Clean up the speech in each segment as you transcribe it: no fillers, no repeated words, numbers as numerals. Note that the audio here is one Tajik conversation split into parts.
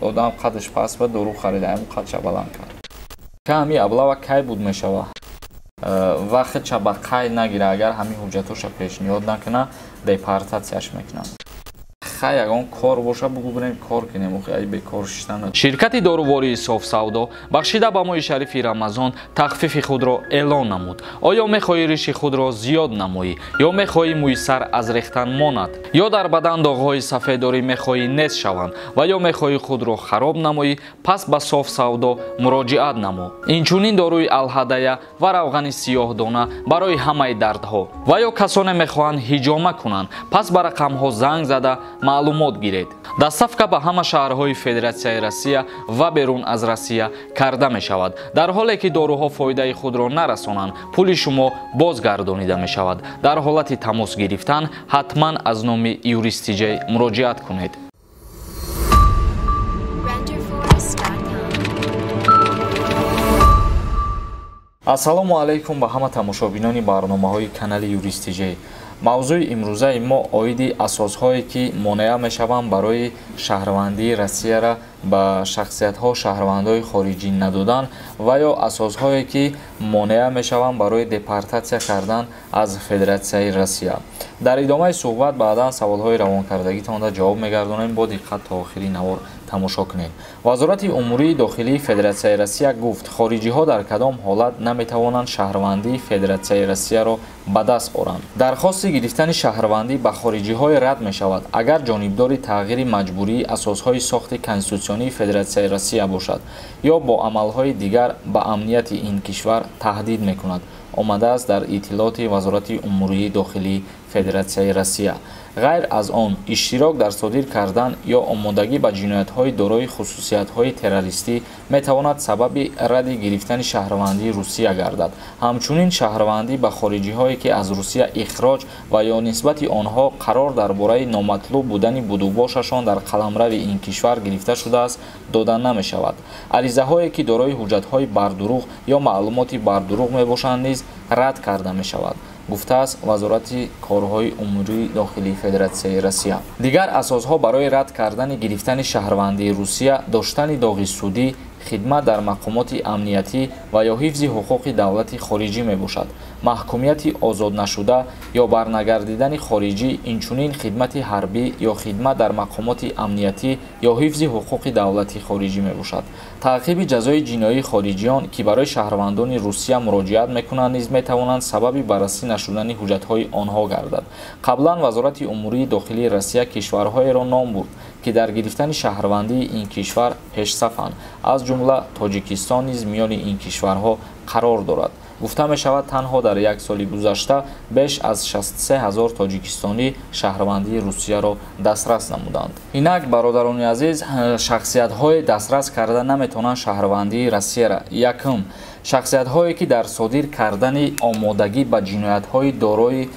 Одам қадаш паст ба дору харида, ҳамин қадша баланд кард. Ҳами облава кай буд мешава? Вақтча ба қайд нагира, агар ҳамин ҳуҷҷатҳоша пешниҳод накуна, депортатсияш мекунанд. Хай, ягон кор боша, бугу бирем кор кунем, охи ай бекор шиштан. Ширкати дорувории Софсавдо бахшида ба моҳи шарифи Рамазон тахфифи худро эълон намуд. Оё мехоҳӣ риши худро зиёд намоӣ, ё мехоҳӣ мӯи сар аз рехтан монад, ё дар бадан доғҳои сафеддорӣ мехоҳӣ нест шаванд ва ё мехоҳӣ худро хароб намоӣ, пас ба Софсавдо муроҷиат намо. Инчунин доруи алҳадая ва равғани сиёҳдона барои ҳамаи дардҳо. Ва ё касоне мехоҳанд ҳиҷома кунанд, пас ба рақамҳо занг зада маълумот гиред. Доставка ба ҳама шаҳрҳои Федератсияи Россия ва берун аз Россия карда мешавад. Дар ҳоле ки доруҳо фоидаи худро нарасонанд, пули шумо бозгардонида мешавад. Дар ҳолати тамос гирифтан ҳатман аз номи Юрист Тиҷей муроҷиат кунед. Ассалому алайкум ба ҳама тамошобинони барномаҳои канали Юрист Тиҷей. Мавзӯи имрӯзаи мо оиди асосҳое ки монеа мешаванд барои шаҳрвандии Россияра ба шахсиятҳо шаҳрвандҳои хориҷӣ надодан ва ё асосҳое ки монеа мешаванд барои депортатсия кардан аз Федератсияи Россия. Дар идомаи суҳбат баъдан саволҳои равонкардагитонда ҷавоб мегардонем. Бо диққат то охири навор тамошо кунед. Вазорати умурии дохилии Федератсияи Россия гуфт, хориҷиҳо дар кадом ҳолат наметавонанд шаҳрвандии Федератсияи Россияро ба даст оранд. Дархости гирифтани шаҳрвандӣ ба хориҷиҳое рад мешавад, агар ҷонибдори тағйири маҷбурии асосҳои сохти конститутсионии Федератсияи Россия бошад ё бо амалҳои дигар ба амнияти ин кишвар таҳдид мекунад, омадааст дар иттилооти Вазорати умурии дохилии Федератсияи Россия. Ғайр аз он, иштирок дар содир кардан ё омодагӣ ба ҷиноятҳои дорои хусусиятҳои террористӣ метавонад сабаби ради гирифтани шаҳрвандии Русия гардад. Ҳамчунин шаҳрвандӣ ба хориҷиҳое ки аз Русия ихроҷ ва ё нисбати онҳо қарор дар бораи номатлуб будани будубошашон дар қаламрави ин кишвар гирифта шудааст, дода намешавад. Аризаҳое ки дорои ҳуҷҷатҳои бардурӯғ ё маълумоти бардурӯғ мебошанд низ рад карда мешавад, гуфтааст Вазорати корҳои умурии дохилии Федератсияи Россия. Дигар асосҳо барои рад кардани гирифтани шаҳрвандии Русия доштани доғи судӣ, хидмат дар мақомоти амниятӣ ва ё ҳифзи ҳуқуқи давлати хориҷӣ мебошад, маҳкумияти озод нашуда ё барнагардидани хориҷӣ, инчунин хидмати ҳарбӣ ё хидмат дар мақомоти амниятӣ ё ҳифзи ҳуқуқи давлати хориҷӣ мебошад. Таъқиби ҷазои ҷиноии хориҷиён, ки барои шаҳрвандони Русия муроҷиат мекунанд, низ метавонанд сабаби баррасӣ нашудани ҳуҷҷатҳои онҳо гардад. Қаблан Вазорати умурии дохилии Россия кишварҳоеро ном бурд, ки дар гирифтани шаҳрвандии ин кишвар пешсафанд. Аз ҷумла Тоҷикистон низ миёни ин кишварҳо қарор дорад. Гуфта мешавад, танҳо дар як соли гузашта беш аз 63 ҳазор тоҷикистонӣ шаҳрвандии Русияро дастрас намуданд. Инак, бародарони азиз, шахсиятҳое дастрас карда наметавонанд шаҳрвандии Россияра. Якум, шахсиятҳое ки дар содир кардани омодагӣ ба ҷиноятҳои дорои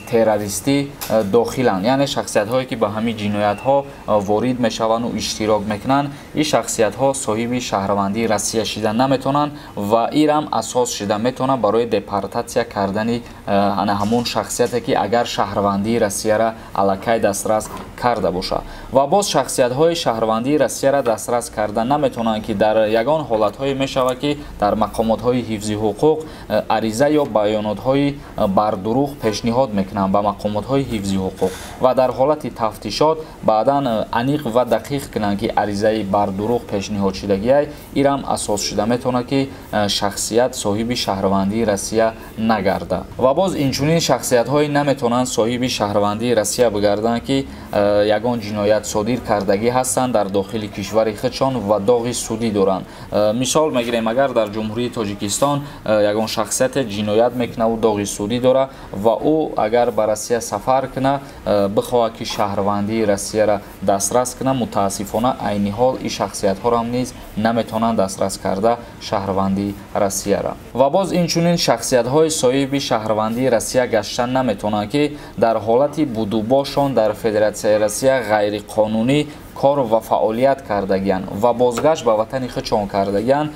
террористӣ дохиланд, яъне шахсиятҳое ки ба ҳамин ҷиноятҳо ворид мешаванду иштирок мекунанд, ин шахсиятҳо соҳиби шаҳрвандии Россия шида наметавонанд ва ирам асос шида метавонад барои депортатсия кардани ана ҳамон шахсияте ки агар шаҳрвандии Россияра аллакай дастрас карда бошад. Ва боз шахсиятҳои шаҳрвандии Россияра дастрас карда наметавонанд, ки дар ягон ҳолатҳое мешавад, ки дар мақомотҳои ҳифзи ҳуқуқ ариза ё баёнотҳои бардурӯғ пешниҳод мекунанд ба мақомотҳои ҳифзи ҳуқуқ ва дар ҳолати тафтишот баъдан аниқ ва дақиқ кунанд, ки аризаи бардурӯғ пешниҳод шудагиай, ирам асос шуда метавонад, ки шахсият соҳиби шаҳрвандии Россия нагардад. Ва боз инчунин шахсиятҳое наметавонанд соҳиби шаҳрвандии Россия бигарданд, ки ягон ҷиноят содир кардагӣ ҳастанд дар дохили кишвари худшон ва доғи судӣ доранд. Мисол мегирем, агар дар Ҷумҳурии Тоҷикистон ягон шахсияте ҷиноят мекунаву доғи судӣ дорад ва ӯ агар ба Россия сафар кунад, бихоҳад ки шаҳрвандии Россияра дастрас кунад, мутаассифона айни ҳол ин шахсиятҳоро низ наметавонанд дастрас карда шаҳрвандии Россияра. Ва боз инчунин шахсиятҳои соҳиби шаҳрвандии Россия гашта наметавонанд, ки дар ҳолати будубошон дар Федератсияи Россия ғайриқонунӣ кор ва фаъолият кардагиянд ва бозгашт ба ватани худшон кардагиянд.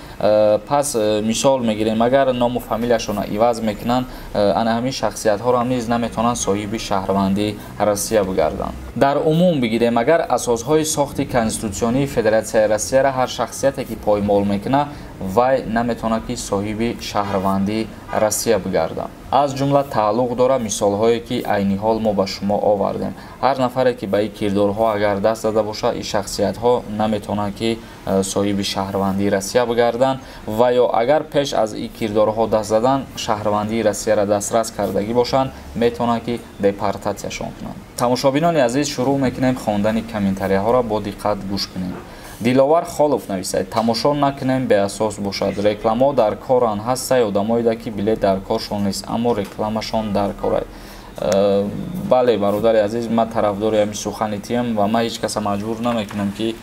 Пас мисол мегирем, агар ному фамилияшонро иваз мекунанд, ана ҳамин шахсиятҳоро ҳам низ наметавонанд соҳиби шаҳрвандии Россия бигарданд. Дар умум бигирем, агар асосҳои сохти конститутсионии Федератсияи Россияро ҳар шахсияте ки поймол мекунад, вай наметавонад ки соҳиби шаҳрвандии Россия бигардад. Аз ҷумла тааллуқ дорад мисолҳое ки айни ҳол мо ба шумо овардем. Ҳар нафаре ки ба ин кирдорҳо агар даст зада бошад, ин шахсиятҳо наметавонанд ки соҳиби шаҳрвандии Россия бигарданд ва ё агар пеш аз ин кирдорҳо даст задан шаҳрвандии Россияро дастрас кардагӣ бошанд, метавонанд ки депортатсияшон кунанд. Тамошобинони азиз, шурӯъ мекунем хондани комментарияҳоро, бо диққат гӯш кунем. Диловар Холов нависад: тамошо накунем, беасос бошад. Рекламаҳо дар коранд, ҳастай одамоеда ки билет дар коршон нест, аммо рекламашон дар корай. Бале, бародари азиз, ман тарафдори ҳамин сухани тиям ва ман ҳеҷ каса маҷбур намекунам ки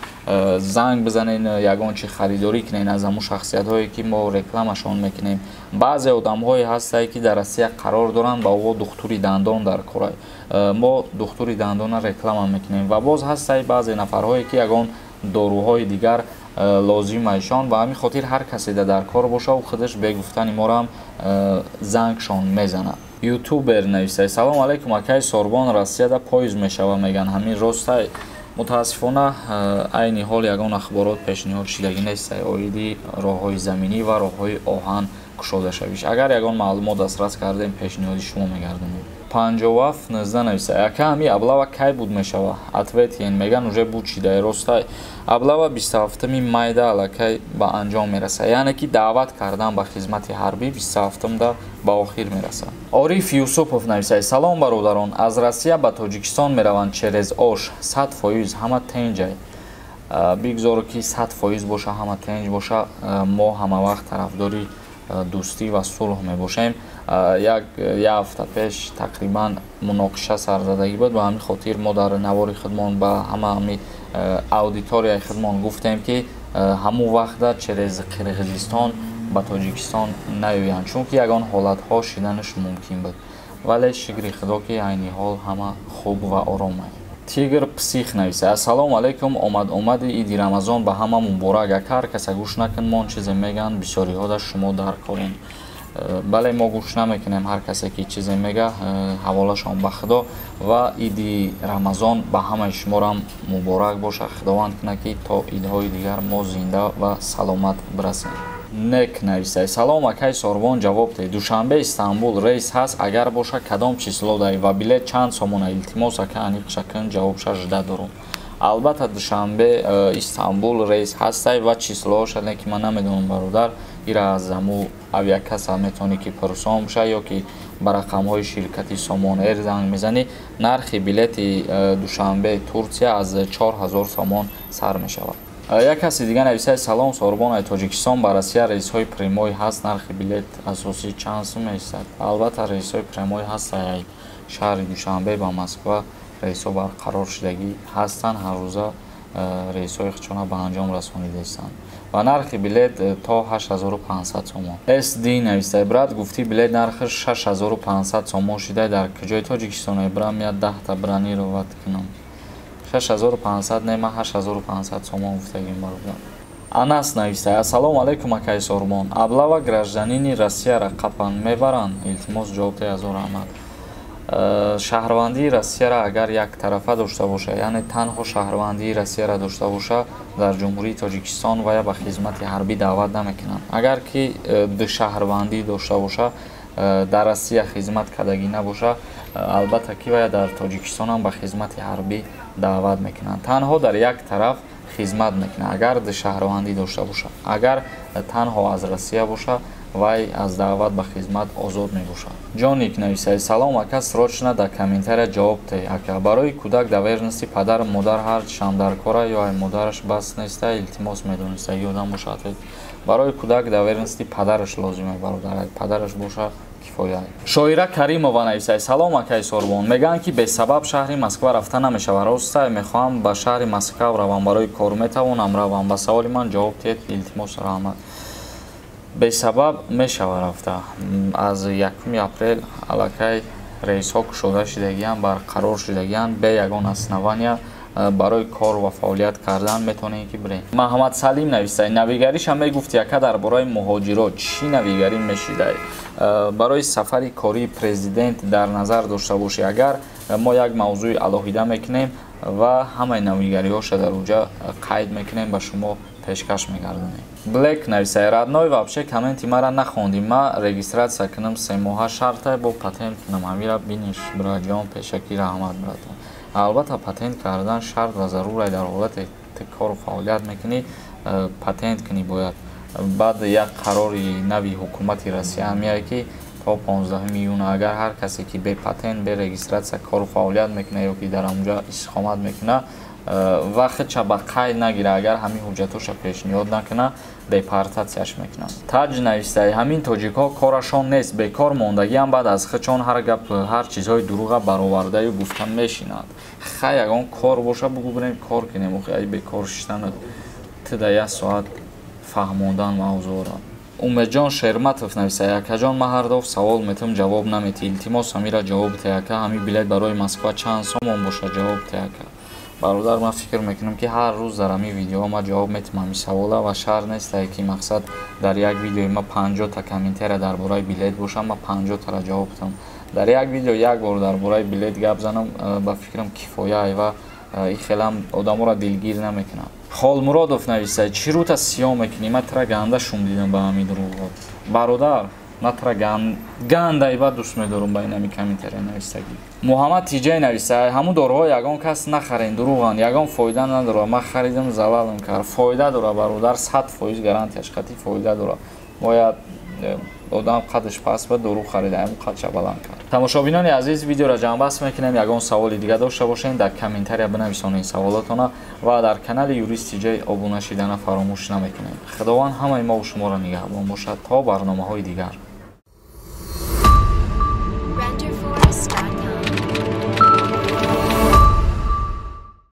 занг бизанен, ягон чи харидорӣ кунен аз ҳамун шахсиятҳое ки мо рекламашон мекунем. Баъзе одамҳое ҳастае ки дар Россия қарор доранд, ба ӯ духтури дандон дар корай. Мо духтури дандона реклама мекунем ва боз ҳастае баъзе нафарҳое ки ягон доруҳои дигар лозимашон, ба ҳамин хотир ҳар касе дар кор боша, ӯ худаш бе гуфтани морам зангшон мезанад. Ютубер нависад: салом алейкум, акаи Сорбон, Россияда поезд мешава меган, ҳамин ростай? Мутаассифона, айни ҳол ягон ахборот пешниҳод шидагӣ нестай оиди роҳҳои заминӣ ва роҳҳои оҳан кушода шавиш. Агар ягон маълумот дастрас кардем, пешниҳоди шумо мегардонем. 5719 нависад: ака, ҳами облава кай буд мешава? Ответ ен, меган уже буд шидай, ростай? Облава 27 майда аллакай ба анҷом мерасад, яъне ки даъват кардан ба хизмати ҳарбӣ 27-да ба охир мерасад. Ориф Юсупов нависад: салом, бародарон, аз Россия ба Тоҷикистон мераванд через Ош, 100% ҳама тенҷай. Бигзор ки 100% боша, ҳама тенҷ боша. Мо ҳама вақт тарафдори дӯстӣ ва сулҳ мебошем. Як ҳафта пеш тақрибан муноқиша сарзадагӣ буд, ба ҳамин хотир мо дар навори худмон ба ҳама ҳами аудиторияи худмон гуфтем ки ҳамун вақта через Қирғизистон ба Тоҷикистон наёянд, чунки ягон ҳолатҳо шиданаш мумкин буд. Вале шукри Худо ки айни ҳол ҳама хуб ва ороманд. Тигр Псих нависад: ассалому алайкум, омад омади иди Рамазон ба ҳама муборак. Ака, ҳар каса гӯш накун, мон чизе мегӯянд, бисёриҳода шумо дар корен. Бале, мо гӯш намекунем ҳар касе ки чизе мега, ҳаволашон ба Худо. Ва иди Рамазон ба ҳамаи шуморам муборак бошад. Худованд кунад ки то идҳои дигар мо зинда ва саломат бирасем. Нек нависад: салом, акаи Сорбон, ҷавоб деҳ, Душанбе Истанбул рейс ҳаст? Агар боша, кадом число дай ва билет чанд сомона? Илтимос, ака, аниқша кун, ҷавобша жда дорум. Албатта, Душанбе Истанбул рейс ҳастай ва числоҳоша не ки ман намедонам, бародар. Ира аз ҳаму авиакасса метавонӣ ки пурсон боша ё ки ба рақамҳои ширкати Сомон Эйр занг мезанӣ. Нархи билети Душанбе Турсия аз 4000 сомон сар мешавад. Як каси дига нависад: салом, Сорбон, ай Тоҷикистон ба Россия рейсҳои прямой ҳаст? Нархи билет асосӣ чанд сум меистад? Албатта, рейсҳои прямой ҳаст. Ай шаҳри Душанбе ба Москва рейсҳо барқарор шудагӣ ҳастанд, ҳаррӯза рейсҳои худшона ба анҷом расонидаистанд ва нархи билет то 8500 сомон. Сд нависад: брат, гуфтӣ билет нархаш 6500 сомон шида, дар куҷои Тоҷикистон? Брам я 10-та бронировать кунам. 6500 не, ман 8500 сомон гуфтагим, бародар. Анас нависад: ассалому алайкум, акаи Сорбон, облава гражданини Россияра қапан мебаранд? Илтимос, ҷавоб деҳ, ҳазор раҳмат. Шаҳрвандии Россияра агар яктарафа дошта боша, яъне танҳо шаҳрвандии Россияра дошта боша, дар Ҷумҳурии Тоҷикистон вая ба хизмати ҳарбӣ даъват намекунанд. Агар ки душаҳрвандӣ дошта боша, дар Россия хизмат кардагӣ набоша, албатта ки вая дар Тоҷикистонам ба хизмати ҳарбӣ даъват мекунанд. Танҳо дар як тараф хизмат мекунад, агар душаҳрвандӣ дошта боша. Агар танҳо аз Россия боша, вай аз даъват ба хизмат озод мебошад. Ҷоник нависад: салом, ака, срочно дар комментария ҷавоб деҳ. Ака, барои кӯдак доверенности падару модар ҳар чишам дар кора ё ай модараш бас неста? Илтимос, медонистагӣ одам бошад. Барои кӯдак доверенности падараш лозиме, бародар, падараш боша, кифоя. Шоира Каримова нависад: салом, акаи Сорбон, мегӯянд ки бесабаб шаҳри Москва рафта намешавад, ростай? Мехоҳам ба шаҳри Москав равам барои кор, метавонам равам? Ба саволи ман ҷавоб диҳед, илтимос, раҳмат. Бесабаб мешава рафта. Аз 1 апрел аллакай рейсҳо кушода шудагиянд, барқарор шудагиянд. Бе ягон основания Барои кор ва фаъолият кардан метавонед, ки биред. Маҳмад Салим нависта: навигариша мегуфт, яка, дар бораи муҳоҷирот чӣ навигарӣ мешида? Барои сафари кории президент дар назар дошта бошӣ, агар мо як мавзӯи алоҳида мекунем ва ҳамаи навигариҳоша дар уҷа қайд мекунем, ба шумо пешкаш мегардонем. Блек нависа: родной, вообще комменти мара нахондӣ. Ма регистрация кунам, 3 моҳа шарта бо патент кунам, ҳамира биниш, браҷон. Пешакӣ раҳмат, братон. Албатта, патент кардан шарт ва зарура. Дар ҳолате ту кору фаъолият мекунӣ, патент кунӣ бояд. Баъд як қарори нави ҳукумати Россия меяд, ки то 15 июна агар ҳар касе ки бе патент, бе регистрация кору фаъолият мекунад ё ки дар онҷа истиқомат мекунад ва худша ба қайд нагира, агар ҳамин ҳуҷҷатҳоша пешниҳод накунад, депортатсияш мекунанд. Таҷ навистаи: ҳамин тоҷикҳо корашон нест, бекор мондагиам, баъд аз худшон ҳар гап, ҳар чизҳои дурӯға баровардаю гуфта мешинад. Хай, ягон кор боша, бугӯ, бирем кор кунем. Охи, ай бекор шиштан ту да як соат фаҳмондан мавзӯъро. Умедҷон Шерматов нависта: якаҷон, ман ҳар дафъ савол метам, ҷавоб наметӣ, илтимос, ҳамира ҷавоб те, яка. Ҳами билет барои Москва чанд сомон боша, ҷавоб те, яка. Бародар, ман фикр мекунам, ки ҳар рӯз дар ҳамин видеоҳо ман ҷавоб метиҳам ҳамин савола ва шарт нестае, ки мақсад дар як видеои ма 50-та комментария дар бораи билет бошам, ман 50-тара ҷавоб диҳам. Дар як видео як бор дар бораи билет гап занам, ба фикрам, кифоя ва и хелам одаморо дилгир намекунам. Холмуродов нависта: чӣ рӯта сиёҳ мекунӣ? Ман тра ганда шум дидам ба ҳамин дурӯғҳо. Бародар, ман тра гандаи бад дӯст медорам ба ин ҳами комментария навистагӣ. Муҳаммад Тиҷай нависта: ҳамун доруҳо ягон кас нахарен, дурӯғанд, ягон фоида надорад, ман харидам, залалам кард. Фоида дорад, бародар, 100% гарантияш қатъи фоида дорад. Бояд одам қадаш паст ба дору харида, ҳамун қадша баланд кард. Тамошобинони азиз, видеоро ҷамъбаст мекунем. Ягон саволи дига дошта бошед, дар комментария бинависонед саволотона ва дар канали Юрист Тиҷай обуна шидана фаромӯш намекунем. Худованд ҳамаи мову шуморо нигаҳбон бошад. То барномаҳои дигар.